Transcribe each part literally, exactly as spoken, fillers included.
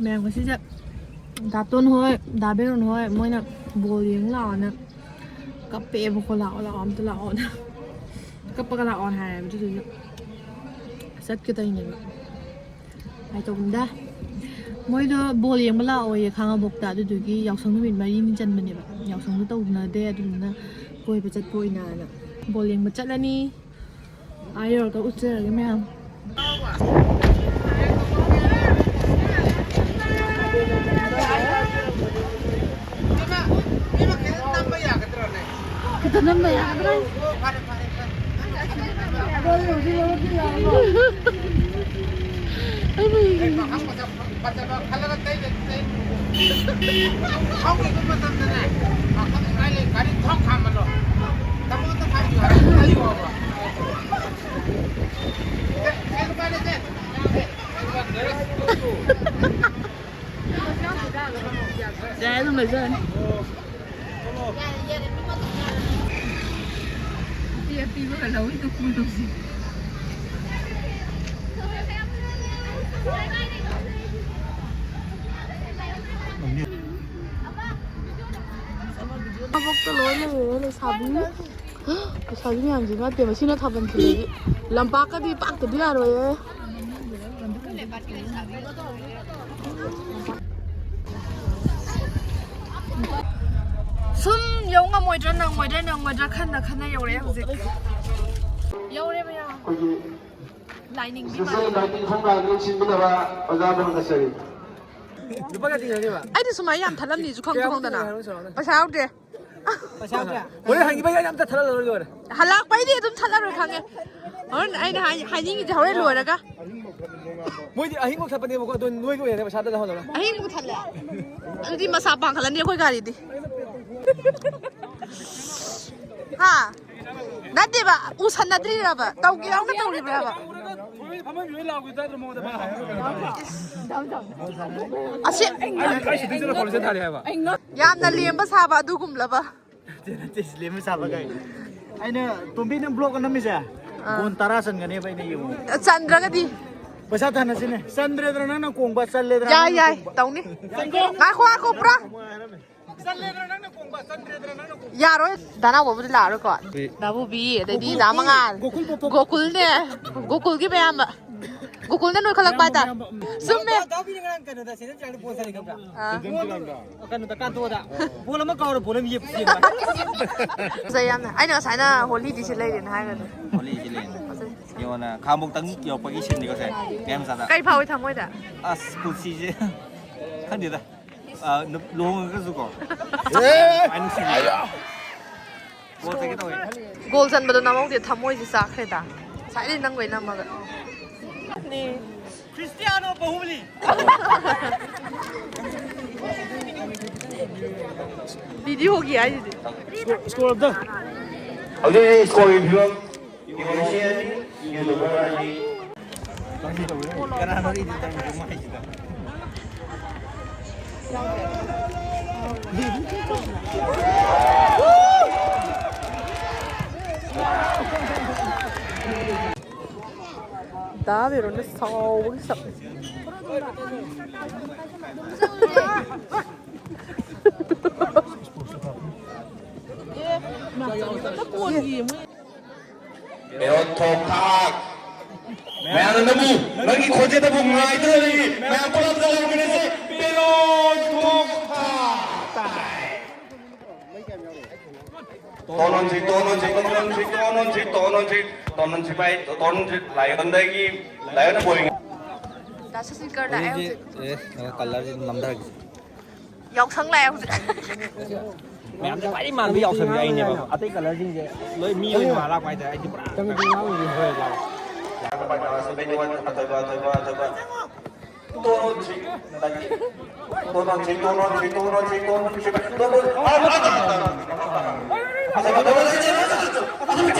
ꯃꯌꯥꯝ ꯉꯁꯤꯁꯦ ꯗꯥꯇꯣꯟ ꯍꯣꯏ, ꯗꯥꯕꯦꯔꯣꯟ ꯍꯣꯏ, ꯃꯣꯏꯅ ꯕꯣꯜ ꯌꯦꯡ ꯂꯥꯛꯑꯣꯅ ꯀꯞꯄꯛꯑꯦꯕꯀꯣ꯫ "ꯂꯥꯛꯑꯣ, ꯂꯥꯛꯑꯣ, ꯑꯝꯇ ꯂꯥꯛꯑꯣꯅ"꯫ "ꯀꯞꯄꯒ ꯂꯥꯛꯑꯣꯅ" ꯍꯥꯏꯌꯦꯕ꯫ ꯑꯗꯨꯗꯨꯒꯤ ꯆꯠꯀꯦ ꯇꯧꯔꯤꯅꯦꯕ꯫ ꯀꯃꯥꯏꯅ ꯇꯧꯕꯅꯤꯗ? ꯃꯣꯏꯗꯣ ꯕꯣꯜ ꯌꯦꯡꯕ ꯂꯥꯛꯑꯣꯌꯦ ꯈꯥꯡꯉꯕꯣꯛꯇ꯫ ꯑꯗꯨꯗꯨꯒꯤ ꯌꯥꯎꯁꯪ ꯅꯨꯃꯤꯠ ꯃꯔꯤꯅꯤ ꯆꯟꯕꯅꯦꯕ꯫ ꯌꯥꯎꯁꯪꯗꯣ ꯇꯧꯅꯗꯦ, ꯑꯗꯨꯗꯨꯅ ꯀꯣꯏꯕ ꯆꯠꯄ ꯑꯣꯏꯅꯅ ꯕꯣꯜ ꯌꯦꯡꯕ ꯆꯠꯂꯅꯤ꯫ ꯑꯥ ꯌꯧꯔꯒ ꯎꯠꯆꯔꯒꯦ ꯃꯌꯥꯝ꯫ ꯈꯤꯇ ꯅꯝꯕ ꯌꯥꯒꯗ꯭ꯔꯥ? ꯐꯖꯕ ꯈꯜꯂꯒ ꯇꯩ-, ꯇꯩ-, ꯊꯧꯈꯤꯕ ꯃꯇꯝꯗꯅꯦ, ꯄꯥꯈꯪ ꯂꯩꯀꯥꯏ ꯂꯩ, ꯒꯥꯔꯤ ꯊꯣꯡ ꯈꯥꯝꯃꯜꯂꯣ꯫ ꯇꯥꯃꯣꯗ ꯈꯥꯝꯕꯤꯌꯨ ꯍꯥꯏꯕ, ꯇꯩꯌꯣꯕ꯫ ꯁꯦ, ꯁꯦ, ꯅꯨꯄꯥꯅꯦ, ꯁꯦ꯫ ꯌꯥꯏ, ꯑꯗꯨꯝ ꯂꯩꯖꯔꯅꯤ꯫ ꯅꯨꯄꯤ ꯑꯄꯤꯕꯒ ꯂꯧꯏꯗꯣ ꯀꯨꯜꯂꯨꯁꯤ꯫ ꯊꯕꯛꯇ ꯂꯣꯏ ꯂꯩꯔꯦ ꯂꯩꯁꯥꯕꯤ꯫ ꯂꯩꯁꯥꯕꯤ ꯃꯌꯥꯝꯁꯤ ꯏꯃꯥ ꯏꯕꯦꯝꯃ, ꯁꯤꯅ ꯊꯥꯕꯜ ꯊꯤꯜꯂꯗꯤ ꯂꯝꯄꯥꯛꯀꯗꯤ ꯄꯥꯛꯇꯗꯤ ꯌꯥꯔꯣꯏꯌꯦ꯫ ꯁꯨꯝ ꯌꯧ ꯉꯝꯃꯣꯏꯗ꯭ꯔꯥ, ꯅꯪꯉꯣꯏꯗ꯭ꯔꯥ, ꯅꯪꯉꯣꯏꯗ꯭ꯔꯥ ꯈꯟꯅ ꯈꯟꯅ ꯌꯧꯔꯛꯑꯦ ꯍꯧꯖꯤꯛ꯫ ꯌꯧꯔꯦ ꯃꯌꯥꯝ꯫ ꯑꯩꯈꯣꯏꯒꯤ ꯂꯥꯏꯅꯤꯡꯕꯤ ꯁꯤꯁꯦ ꯃꯥꯜꯂꯦ꯫ ꯂꯥꯏꯅꯤꯡ ꯐꯝ ꯂꯥꯏꯅꯤꯡ ꯁꯤꯟꯕꯤꯅꯕ ꯑꯣꯖꯥ ꯐꯝꯒꯠꯆꯔꯤ꯫ ꯂꯨꯄꯥ ꯀꯌꯥ ꯇꯤꯡꯒꯅꯦꯕ? ꯑꯩꯗꯤ ꯁꯨꯃꯥꯏꯅ ꯌꯥꯝ ꯊꯠꯂꯝꯅꯤꯁꯨ ꯈꯪꯁꯨ ꯀꯌꯥꯃꯨꯛ ꯈꯪꯗꯅ꯫ ꯇꯤꯡꯒꯅꯤ ꯍꯥꯏꯔꯣ ꯆꯥꯎꯔꯥꯛꯅ? ꯄꯩꯁꯥ ꯌꯥꯎꯗꯦ꯫ ꯄꯩꯁꯥ ꯀꯌꯥ? ꯍꯣꯔꯦꯟ ꯍꯟꯈꯤꯕ ꯌꯥꯏ, ꯑꯝꯇ ꯊꯠꯍꯜꯂ ꯂꯣꯏꯔꯦ꯫ ꯍꯜꯂꯛꯄꯩꯗꯤ ꯑꯗꯨꯝ ꯊꯠꯂꯔꯣꯏ ꯈꯪꯉꯦ꯫ ꯍꯣꯔꯦꯟ ꯑꯩꯅ ꯍꯥꯏ-, ꯍꯥꯏꯅꯤꯡꯉꯤꯁꯦ ꯍꯣꯔꯦꯟ ꯂꯣꯏꯔꯒ꯫ ꯃꯣꯏꯗꯤ ꯑꯍꯤꯡꯃꯛ ꯊꯠꯄꯅꯦꯕꯀꯣ, ꯑꯗꯣ ꯅꯣꯏꯒꯤ ꯑꯣꯏꯅ ꯄꯩꯁꯥꯗ ꯂꯧꯍꯜꯂꯣ꯫ ꯑꯍꯤꯡꯃꯨꯛ ꯊꯠꯂꯦ? ꯑꯗꯨꯗꯤ ꯃꯁꯥ ꯄꯥꯡꯈꯠꯂꯅꯤ ꯑꯩꯈꯣꯏ ꯒꯥꯔꯤꯗꯤ꯫ ꯍꯥ? ꯅꯠꯇꯦꯕ, ꯎꯁꯟꯅꯗ꯭ꯔꯤꯔꯕ? ꯇꯧꯒꯦ ꯌꯥꯎꯅ ꯇꯧꯔꯤꯕ꯭ꯔꯕ? ꯑꯁꯤ ꯑꯩ ꯁꯤꯗꯩꯁꯤꯗ ꯐꯣꯟꯁꯦ ꯊꯥꯔꯦ ꯍꯥꯏꯕ꯫ ꯌꯥꯝꯅ ꯂꯦꯝꯕ ꯁꯥꯕ ꯑꯗꯨꯒꯨꯝꯂꯕ꯫ ꯅꯠꯇꯦ, ꯅꯠꯇꯦ, ꯁꯤ ꯂꯦꯝꯕ ꯁꯥꯕ ꯀꯥꯏ꯫ ꯑꯩꯅ, ꯇꯣꯝꯕꯤ, ꯅꯪ ꯕ꯭ꯂꯣꯛ ꯅꯝꯃꯤꯁꯦ? ꯑꯥ꯫ ꯒꯣꯟ ꯇꯔꯥ ꯆꯟꯒꯅꯦꯕ ꯑꯩꯅ ꯌꯦꯡꯉꯨ꯫ ꯆꯟꯗ꯭ꯔꯒꯗꯤ? ꯄꯩꯁꯥ ꯊꯥꯅꯁꯤꯅꯦ꯫ ꯆꯟꯗ꯭ꯔꯦꯗꯅ ꯅꯪꯅ ꯀꯣꯡꯕ, ꯆꯜꯂꯦꯗꯅ ꯌꯥꯏ, ꯅꯪꯅ ꯌꯥꯏ, ꯀꯣꯡꯕ꯫ ꯇꯧꯅꯤ꯫ ꯆꯟꯗ꯭ꯔꯦꯗꯅ ꯉꯥꯏꯈꯣ, ꯉꯥꯏꯈꯣ, ꯄꯨꯔꯥ꯫ ꯆꯜꯂꯦꯗꯅ ꯅꯪꯅ ꯀꯣꯡꯕ, ꯆꯟꯗ꯭ꯔꯦꯗꯅ ꯅꯪꯅ ꯀꯣꯡꯕ꯫ ꯌꯥꯔꯣꯏ, ꯗꯥꯅꯥꯎꯕꯕꯨꯗꯤ ꯂꯥꯛꯑꯔꯣꯏꯀꯣ꯫ ꯍꯣꯏ꯫ ꯗꯥꯕꯨꯕꯤ, ꯑꯗꯩꯗꯤ ꯒꯣꯀꯨꯜ, ꯗꯥ ꯃꯉꯥꯜ꯫ ꯒꯣꯀꯨꯜ ꯄꯣꯄꯣ꯫ ꯒꯣꯀꯨꯜꯅꯦ꯫ ꯒꯣꯀꯨꯜꯒꯤ ꯃꯌꯥꯝꯕ꯫ ꯒꯣꯀꯨꯜꯅ ꯅꯣꯏꯈꯠꯂꯛꯄ ꯍꯥꯏꯇꯥꯔꯦ꯫ ꯃꯌꯥꯝꯕ, ꯃꯌꯥꯝꯕ, ꯎꯝ꯫ ꯆꯨꯝꯃꯦ꯫ ꯗꯥ-, ꯗꯥꯕꯤꯅ ꯉꯔꯥꯡ ꯀꯩꯅꯣꯗ ꯁꯦꯟꯇ꯭ꯔꯦꯜ ꯆꯥꯏꯜꯗ ꯕꯣꯜ ꯁꯥꯟꯅꯩ ꯈꯪꯕ꯭ꯔꯥ? ꯑꯥ꯫ ꯀꯩꯅꯣꯗ, ꯀꯥꯟꯇꯣꯗ꯫ ꯕꯣꯜ ꯑꯃ ꯀꯥꯎꯔ ꯕꯣꯜ ꯑꯃ ꯌꯦꯞ-, ꯌꯦꯞꯄ꯫ ꯐꯖꯩ ꯌꯥꯝꯅ꯫ ꯑꯩꯅ ꯉꯁꯥꯏꯅ ꯍꯣꯂꯤꯗꯤ ꯁꯤ ꯂꯩꯔꯦꯅ ꯍꯥꯏꯈ꯭ꯔꯅꯤ꯫ ꯍꯣꯂꯤꯁꯤ ꯂꯩꯔꯦ꯫ ꯐꯖꯩ꯫ ꯌꯦꯡꯉꯣꯅ, ꯈꯥꯡꯕꯣꯛꯇꯪ ꯌꯧꯔꯛꯄꯒꯤ ꯁꯤꯟꯅꯤꯀꯣ ꯁꯦ꯫ ꯃꯌꯥꯝ ꯆꯥꯗ꯫ ꯀꯩ ꯐꯥꯎꯏ ꯊꯃꯣꯏꯗ? ꯑꯁ, ꯄꯨꯟꯁꯤꯁꯦ꯫ ꯈꯪꯗꯦꯗ꯫ ꯑ, ꯅꯨꯞ-, ꯂꯨꯍꯣꯡꯉꯒꯁꯨꯀꯣ꯫ ꯑꯦ! ꯑꯩ ꯅꯨꯡꯁꯤꯕꯤꯌꯦ꯫ ꯕꯣꯜ ꯆꯠꯀꯦ ꯇꯧꯋꯦ꯫ ꯒꯣꯜ ꯆꯟꯕꯗꯣ ꯅꯝꯍꯧꯗꯦ, ꯊꯃꯣꯏꯁꯦ ꯆꯥꯛꯈ꯭ꯔꯦꯗ꯫ ꯉꯁꯥꯏꯗꯩ ꯅꯝꯈꯩ ꯅꯝꯃꯒ꯫ ꯈ꯭ꯔꯤꯁꯇꯤꯌꯥꯅꯣ ꯕꯍꯨꯕꯂꯤ꯫ ꯚꯤꯗꯤꯑꯣꯒꯤ ꯍꯥꯏꯁꯤꯗꯤ꯫ ꯁ꯭ꯀꯣꯔ, ꯁ꯭ꯀꯣꯔ ꯑꯝꯇ꯫ ꯍꯧꯖꯤꯛ ꯍꯧꯖꯤꯛ ꯁ꯭ꯀꯣꯔꯒꯤ ꯐꯤꯕꯝ꯫ ꯌꯨ ꯑꯦꯁ ꯑꯦ ꯑꯅꯤ, ꯌꯨ ꯗꯕꯜ ꯑꯅꯤ꯫ ꯀꯅꯥꯅꯣ ꯏꯗꯤꯇꯔ ꯃꯥꯏꯁꯤꯗ? ꯗꯥ ꯕꯦꯔꯣꯟꯅ ꯁꯥꯎꯕꯒꯤ ꯁꯛ꯫ ꯕꯦꯔꯣꯟ ꯊꯣꯛ ꯊꯥꯛ꯫ ꯃꯌꯥꯝꯅ ꯅꯪꯕꯨ, ꯅꯪꯒꯤ ꯈꯣꯟꯖꯦꯜꯗꯕꯨ ꯉꯥꯏꯗꯨꯅ ꯂꯩꯔꯤ꯫ ꯃꯌꯥꯝ ꯄꯨꯂꯞ ꯂꯥꯎꯃꯤꯟꯅꯁꯤ꯫ ꯕꯦꯔꯣꯟ ꯊꯣꯛ ꯊꯥꯛ꯫ ꯇꯣꯟ ꯑꯣꯟꯁꯤ, ꯇꯣꯟ ꯑꯣꯟꯁꯤ, ꯇꯣꯟ ꯑꯣꯟꯁꯤ, ꯇꯣꯟ ꯑꯣꯟꯁꯤ, ꯇꯣꯟ ꯑꯣꯟꯁꯤ, ꯇꯣꯟ ꯑꯣꯟꯁꯤ, ꯚꯥꯏ, ꯇꯣꯟ ꯑꯣꯟꯁꯤ, ꯂꯥꯏꯑꯣꯟꯗꯒꯤ, ꯂꯥꯏꯑꯣꯟꯅ ꯕꯣꯔꯤꯡ꯫ ꯗꯥ ꯁꯨꯁꯤꯜ ꯀꯔ ꯂꯥꯛꯑꯦ ꯍꯧꯖꯤꯛ꯫ ꯍꯧꯖꯤꯛ, ꯑꯦ, ꯀꯂꯔꯁꯤ ꯅꯝꯊꯔꯒꯦ꯫ ꯌꯥꯎꯁꯪ ꯂꯥꯛꯑꯦ ꯍꯧꯖꯤꯛ꯫ ꯃꯌꯥꯝꯁꯦ ꯈ꯭ꯋꯥꯏꯗꯒꯤ ꯃꯥꯟꯕ ꯌꯥꯎꯁꯪꯁꯦ ꯑꯩꯅꯦꯕ꯫ ꯑꯇꯩ ꯀꯂꯔꯁꯤꯡꯁꯦ ꯂꯣꯏ ꯃꯤ ꯑꯣꯏꯅ ꯃꯥꯜꯂꯛꯄ ꯍꯥꯏꯇꯥꯔꯦ꯫ ꯑꯩꯗꯤ ꯄꯨꯔꯥ ꯆꯪꯗꯤ ꯉꯥꯡꯉꯤꯅꯦ꯫ ꯍꯣꯏ, ꯂꯥꯛꯑꯣ꯫ ꯑꯊꯣꯏꯕ, ꯑꯊꯣꯏꯕ, ꯑꯊꯣꯏꯕ꯫ ꯇꯣꯟ ꯑꯣꯟꯁꯤ, ꯇꯣꯟ ꯑꯣꯟꯁꯤ, ꯇꯣꯟ ꯑꯣꯟꯁꯤ, ꯇꯣꯟ ꯑꯣꯟꯁꯤ, ꯇꯣꯟ ꯑꯣꯟꯁꯤ, ꯇꯣꯟ ꯑꯣꯟꯁꯤ꯫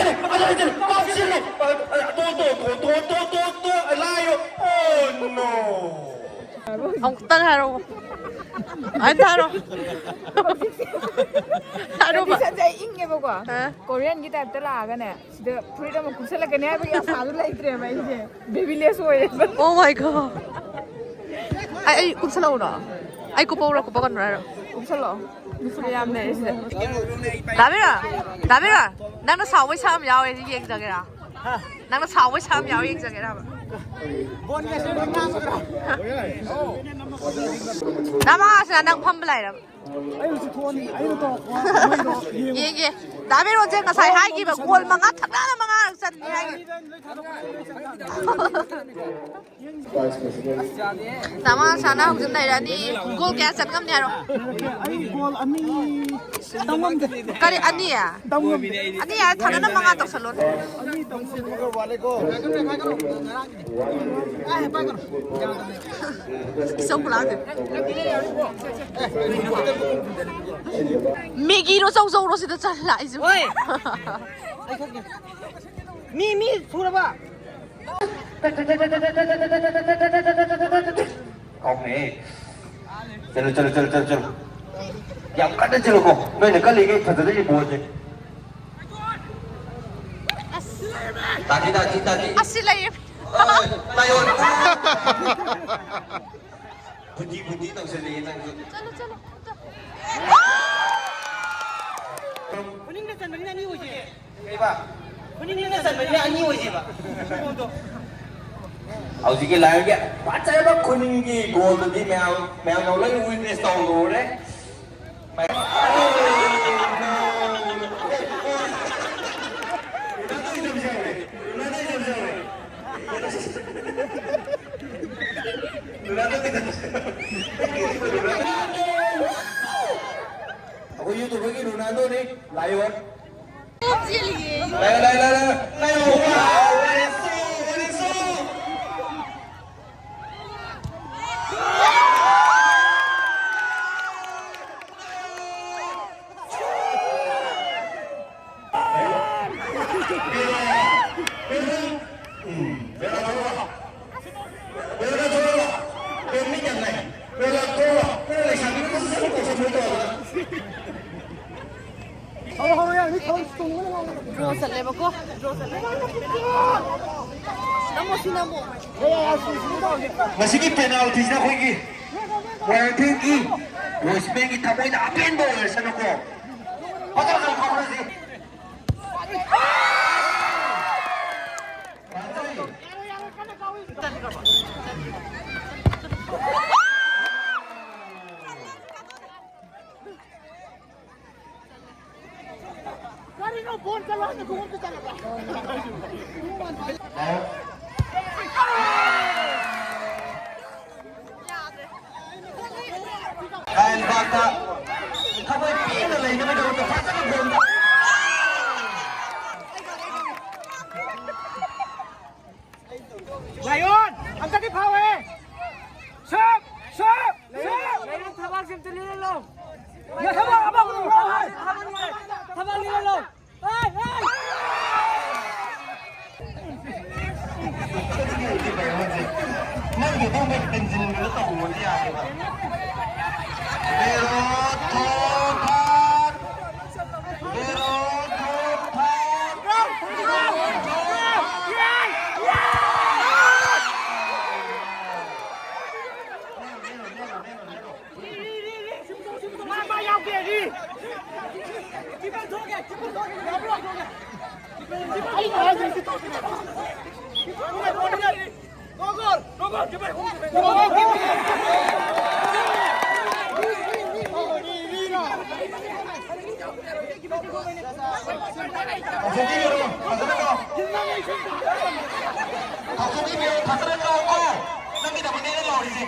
ꯂꯥꯏꯑꯣꯟ꯫ Oh no! ꯑꯃꯨꯛꯇꯪ ꯍꯥꯏꯔꯛꯑꯣ꯫ ꯑꯩ ꯊꯥꯔꯣ꯫ ꯊꯥꯔꯣꯕ꯫ ꯀꯟꯗꯤꯁꯟꯁꯦ ꯑꯩ ꯏꯪꯉꯦꯕꯀꯣ꯫ ꯑ꯫ ꯀꯣꯔꯤꯌꯟꯒꯤ ꯇꯥꯏꯞꯇ ꯂꯥꯛꯑꯒꯅꯦ, ꯁꯤꯗ ꯐꯨꯔꯤꯠ ꯑꯃ ꯀꯨꯞꯁꯜꯂꯛꯀꯅꯤ ꯍꯥꯏꯕꯒꯤ ꯑꯁꯥꯗꯨ ꯂꯩꯇ꯭ꯔꯦꯕ ꯑꯩꯁꯦ꯫ ꯕꯦꯕꯤꯂꯦꯁ ꯑꯣꯏꯔꯦꯕ꯫ Oh my God. ꯑꯩ, ꯑꯩ ꯀꯨꯞꯁꯜꯂꯛꯎꯔꯣ? ꯑꯩ ꯀꯨꯞꯄꯧꯔꯣ, ꯀꯨꯞꯄꯛꯀꯅꯨ ꯍꯥꯏꯔꯣ? ꯀꯨꯞꯁꯜꯂꯛꯑꯣ꯫ ꯅꯨꯡꯁꯤꯕ ꯌꯥꯝ ꯂꯩꯔꯦ ꯁꯤꯗ꯫ ꯗꯥ ꯕꯤꯔꯣꯟ! ꯗꯥ ꯕꯤꯔꯣꯟ! ꯅꯪꯅ ꯁꯥꯎꯕꯩ ꯁꯛ ꯑꯃ ꯌꯥꯎꯋꯦ, ꯁꯤ ꯌꯦꯡꯖꯒꯦꯔꯥ? ꯅꯪꯅ ꯁꯥꯎꯕꯩ ꯁꯛ ꯑꯃ ꯌꯥꯎꯋꯦ, ꯌꯦꯡꯖꯒꯦꯔꯥ ꯍꯥꯏꯕ? ꯅꯃꯥꯁꯤꯅ ꯅꯪ ꯐꯝꯕ ꯂꯥꯏꯔꯕ? ꯑꯩ ꯍꯧꯖꯤꯛ ꯊꯣꯛꯑꯅꯤ꯫ ꯑꯩꯅ ꯇꯧꯔꯛꯄ ꯃꯣꯏꯗꯣ ꯌꯦꯡꯉꯦ꯫ ꯌꯦꯡꯒꯦ꯫ ꯗꯥ ꯕꯤꯔꯣꯟꯁꯦ ꯉꯁꯥꯏ ꯍꯥꯏꯈꯤꯕ ꯒꯣꯜ ꯃꯉꯥ ꯊꯛꯅꯅ ꯃꯉꯥꯔꯛ ꯆꯟꯅꯤ ꯍꯥꯏꯈꯤꯕ꯫ ꯗꯥ ꯃꯉꯥꯜ ꯁꯅꯥ ꯍꯧꯖꯤꯛ ꯅꯩꯔꯛꯑꯅꯤ꯫ ꯒꯣꯜ ꯀꯌꯥ ꯆꯟ ꯉꯝꯅꯤ ꯍꯥꯏꯔꯣ? ꯑꯩ ꯒꯣꯜ ꯑꯅꯤ ꯇꯝ ꯉꯝꯗꯦ꯫ ꯀꯔꯤ, ꯑꯅꯤ? ꯇꯝ ꯉꯝꯗꯦ꯫ ꯑꯅꯤ ꯍꯥꯏꯔ ꯊꯥꯅꯅ ꯃꯉꯥ ꯇꯧꯁꯜꯂꯣꯅꯦ꯫ ꯑꯅꯤ ꯇꯝ ꯉꯝꯗꯦ꯫ ꯏꯁꯧ ꯈꯨꯂꯥꯡꯁꯦ꯫ ꯃꯦꯒꯤꯔꯣ ꯆꯧꯆꯧꯔꯣ ꯁꯤꯗ ꯆꯜꯂ ꯑꯩꯁꯨ꯫ ꯍꯣꯏ꯫ ꯃꯤ, ꯃꯤ ꯁꯨꯔꯕ? ꯀꯥꯎꯅꯦ꯫ ꯆꯠꯂꯨ, ꯆꯠꯂꯨ, ꯆꯠꯂꯨ, ꯆꯠꯂꯨ, ꯆꯠꯂꯨ꯫ ꯌꯥꯝ ꯀꯟꯅ ꯆꯠꯂꯨꯀꯣ꯫ ꯅꯣꯏꯅ ꯀꯜꯂꯤꯈꯩ ꯐꯖꯗꯣꯏꯅꯤ ꯕꯣꯜꯁꯦ꯫ ꯇꯥꯈꯤ, ꯇꯥꯈꯤ, ꯇꯥꯈꯤ꯫ ꯑꯁꯤ ꯂꯩꯌꯦ꯫ ꯑ, ꯂꯥꯏꯑꯣꯟ꯫ ꯐꯨꯇꯤ, ꯐꯨꯇꯤ ꯇꯧꯁꯜꯂꯛꯑꯦ ꯅꯪꯁꯨ꯫ ꯆꯠꯂꯨ, ꯆꯠꯂꯨ꯫ ꯈꯨꯅꯤꯡꯗ ꯆꯟꯕꯅꯤꯅ ꯑꯅꯤ ꯑꯣꯏꯁꯦ꯫ ꯀꯩꯕ? ꯈꯨꯅꯤꯡꯗ ꯆꯟꯕꯅꯤꯅ ꯑꯅꯤ ꯑꯣꯏꯁꯦꯕ꯫ ꯍꯧꯖꯤꯛꯀꯤ ꯂꯥꯏꯑꯣꯟꯒꯤ ꯐꯖꯔꯕ ꯈꯨꯅꯤꯡꯒꯤ ꯒꯣꯜꯗꯨꯗꯤ ꯃꯌꯥꯝ, ꯃꯌꯥꯝꯅ ꯂꯣꯏ ꯋꯤꯠꯅꯦꯁ ꯇꯧꯔꯨꯔꯦ꯫ ꯑꯩꯈꯣꯏ YouTuberꯒꯤ ꯔꯣꯅꯥꯜꯗꯣꯅꯤ, lion. Lion, lion, lion, lion. ꯗ꯭ꯔꯣ ꯆꯠꯂꯦꯕꯀꯣ꯫ ꯗ꯭ꯔꯣ ꯆꯠꯂꯦ꯫ ꯅꯝꯃꯣ ꯁꯤ ꯅꯝꯃꯣ꯫ ꯃꯁꯤꯒꯤ ꯄꯦꯅꯥꯜꯇꯤꯁꯤꯅ ꯑꯩꯈꯣꯏꯒꯤ ꯋꯥꯔꯜ ꯕꯦꯡꯀꯤ ꯕꯣꯏꯁꯃꯦꯟꯒꯤ ꯊꯃꯣꯏꯗ ꯑꯄꯦꯟꯕ ꯑꯣꯏꯔꯁꯅꯨꯀꯣ꯫ ꯐꯖ ꯐꯖꯅ ꯀꯥꯎꯅꯁꯤ꯫ ꯀꯔꯤꯅꯣ ꯕꯣꯜ ꯆꯠꯂꯣ ꯍꯥꯏꯅ ꯈꯣꯡꯎꯞꯇ ꯆꯠꯂꯕ? ꯂꯥꯏꯟꯕꯥꯛꯇ ꯊꯃꯣꯏ ꯄꯦꯟꯅ ꯂꯩꯅꯕꯒꯤꯗꯃꯛꯇ ꯐꯖꯅ ꯕꯣꯜꯗ ꯂꯥꯏꯑꯣꯟ! ꯑꯝꯇꯗꯤ ꯐꯥꯎꯍꯦ! ꯁꯨꯞ! ꯁꯨꯞ! ꯁꯨꯞ! ꯂꯩꯔꯣꯡ ꯊꯕꯥꯛꯁꯦ ꯑꯝꯇ ꯂꯤꯔ ꯂꯥꯎ! ꯊꯕꯥꯛ ꯑꯃ ꯎꯔꯣ ꯍꯥꯏ! ꯊꯕꯥꯛ ꯂꯤꯔ ꯂꯥꯎ! ꯊꯕꯥꯛ ꯂꯤꯔ ꯂꯥꯎ! ꯍꯥꯏ! ꯍꯥꯏ! ꯅꯪꯒꯤ ꯑꯗꯨꯝꯕ ꯍꯦꯟꯖꯤꯟꯕꯗꯣ ꯇꯧꯔꯨꯔꯗꯤ ꯌꯥꯔꯦꯕ꯫ ꯍꯦꯔꯣ ꯊꯣꯛ ꯊꯥꯛ! ꯍꯦꯔꯣ ꯊꯣꯛ ꯊꯥꯛ! ꯃꯥ, ꯃꯥ ꯌꯥꯎꯗꯦ, ꯔꯤ꯫ ꯑꯩꯅ ꯍꯥꯏꯗ꯭ꯔꯗꯤ ꯇꯧꯗꯣꯏꯅꯦ꯫ Goal, goal, goal, goal, goal. ꯐꯖꯅ ꯌꯦꯡꯉꯣ, ꯐꯖꯅ ꯀꯣ꯫ ꯐꯖꯅ ꯌꯦꯡꯉꯣ, ꯐꯖꯅ ꯀꯣ꯫ ꯅꯪꯒꯤꯗꯃꯛꯅꯦ ꯑꯩꯅ ꯂꯥꯎꯔꯤꯁꯦ꯫